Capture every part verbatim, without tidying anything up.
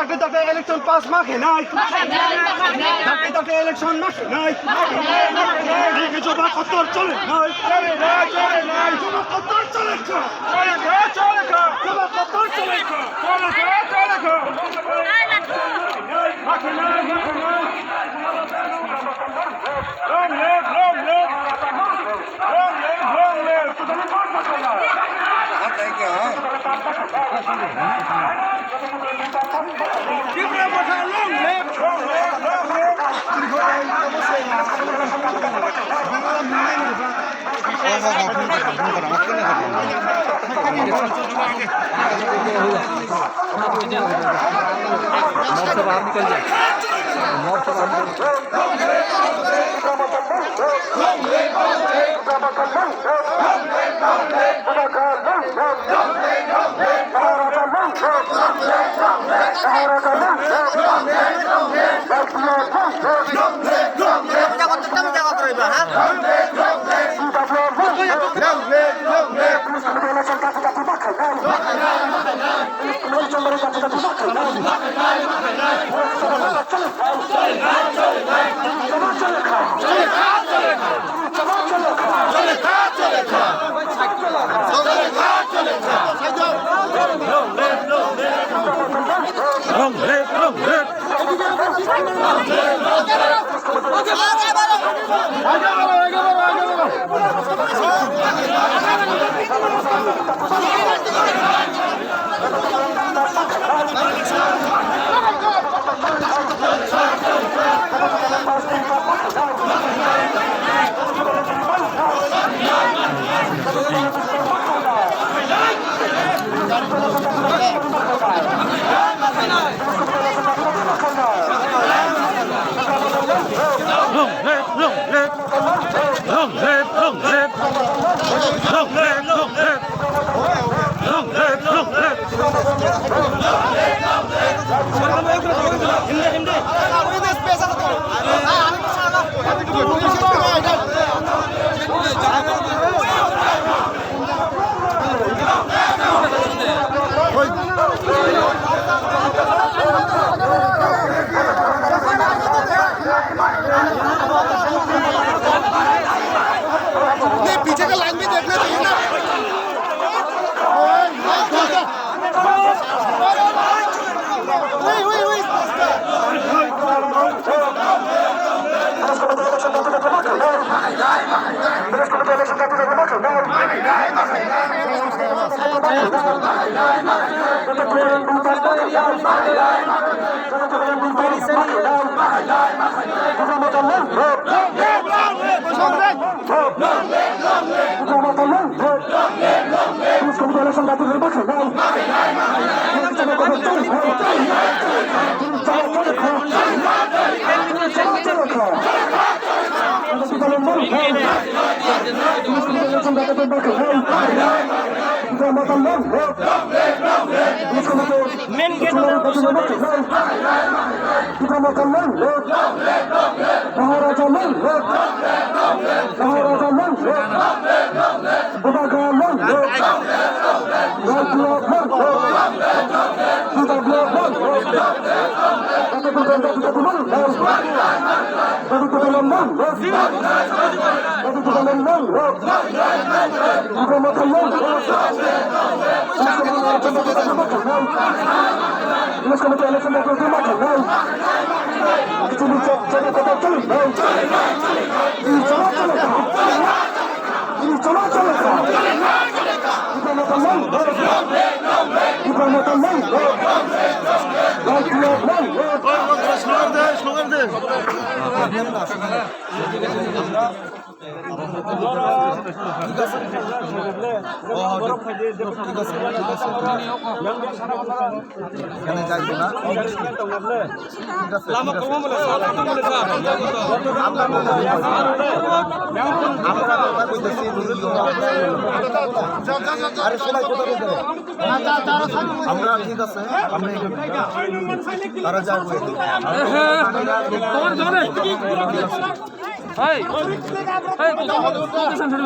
Dakhe dakhe election pass ma khe nai. Dakhe dakhe election ma khe nai. Nike joba kotor chole nai. Joba kotor chole kha. Joba kotor chole kha. Ma khe nai, ma khe nai. Long live, long live. Long live, long live. Long live, long live. Long live, long live. Long live, long live. Long live, long live. नहीं, पीछे का लाइन भी देखना चाहिए ना। वही, वही, वही। Main gate. Maharaja long live! Maharaja long live! Bubagra long live! Rajiv long live! Bubagra long live! David Dugalon long live! David Dugalon long live! Bubagra long live! Slogan de, slogan de. আমরা ঠিক আছে, আমরা এখানে তারা যাবে। Hey! Hey!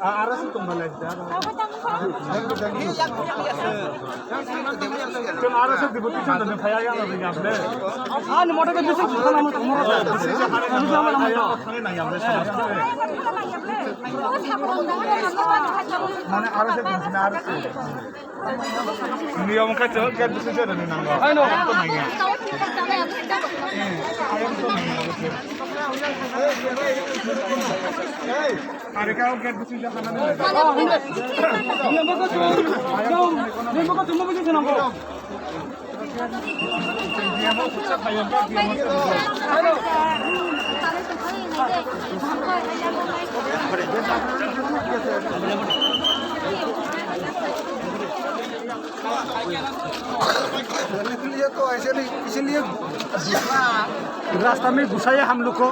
Aro se tong balai da. Tong aro se dibo tu tong phaya ya na ya ble. Ani motor ke bisi khana mo tong mo. Bisi khana mo tong mo. Mane aro se tong aro se. Niyom kha chwng khe bisi jora ni nango. Ai no. Ayam to nangya. Ayam to nangya. Hey, are ka khe bisi jora ni nango. Niyom kha chwng, niyom kha chwng bisi nango. इसलिए तो ऐसे नहीं, इसीलिए दूसरा रास्ता में घुसा है हम लोग को।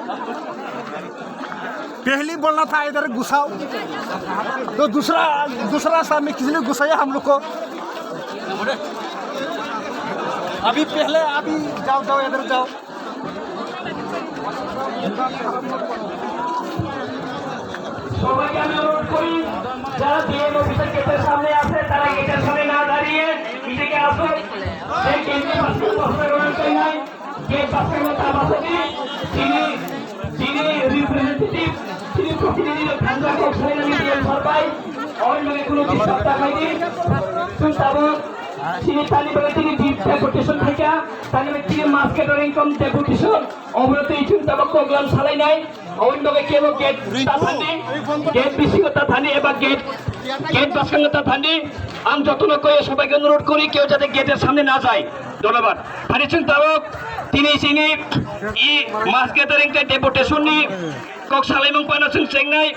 पहली बोलना था इधर घुसाओ, तो दूसरा, दूसरा रास्ता में किस लिए घुसाया हम लोग को? अभी पहले, अभी जाओ, जाओ, इधर जाओ। সবাইকে আমি অনুরোধ করি, যারা বিএম অফিসের গেটের সামনে আছে, তারা গেটের সামনে না দাঁড়িয়ে নিজেকে আসুন। সেই গেটে পাঁচটা বস্তা গ্রহণ করে নাই, গেট পাঁচটা বস্তা বসতি, যিনি, যিনি রিপ্রেজেন্টেটিভ, যিনি প্রতিনিধি, খান্দা কক্স ফাইনালি বিএম সরকার, অন্য কোনো ডিস্টার্ব দেখায়নি। Chwng tabuk chini tani bagwi chini deep deputation phaikha, tani bagwi chini mass gathering cum deputation, oboro twi chwng tabuk program salainai, oboni bagwi kebo gate ta thani, gate bisingo ta thani eba gate, gate bwskango ta thani. Ang jotono koi sabaikhe onurod kori, keu jate gate er samne na jai. Dhonnobad. Phani chwng tabuk tini chini i mass gathering tei deputation ni kok salaimung phano chwng chengnai.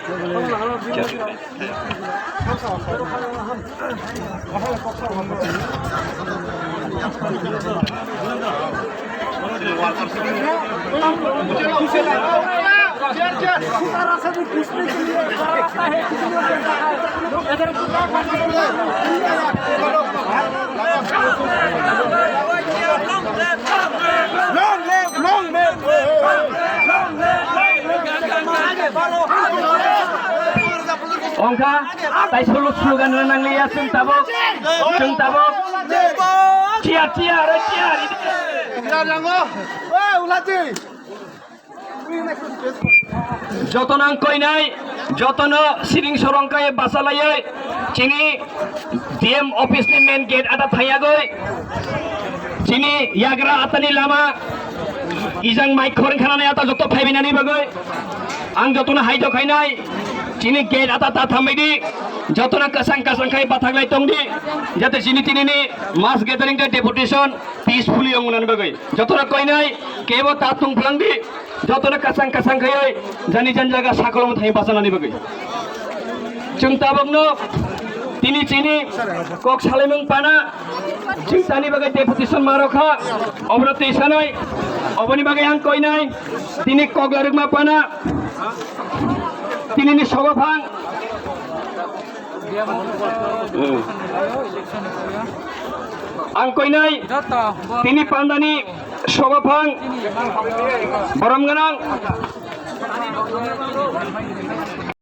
Ongkha tai solo slogan rw nangliya, chwng tabuk, chwng tabuk. Cheer, cheer, cheer. Jotono ang koinai, jotono siring sorong kai basalaiwi chini D M office ni main gate ada thayagwi chini yagra atani lama ijang mai khorang khanani ata joto phaibinani bagwi ang jotono haito khainai chini gate ata ta thambaidi jotono kasang kasang khai bathaklai tongdi jate chini tinini mass gathering tei deputation peacefully wngnani bagwi jotono koinai kebo ta tong phlangdi. Jotono kasang kasang khaiwi jani jani jaga sakolom thai bachanani bagwi. Chwng tabukno tini chini kok salaimung pana chwng tani bagwi deputation ma rokha, oboro twi sanai, oboni bagwi ang koinai tini kok larwkma pana tinini sogo phang. Ang koinai tini pandani sogo phang borom gwnang.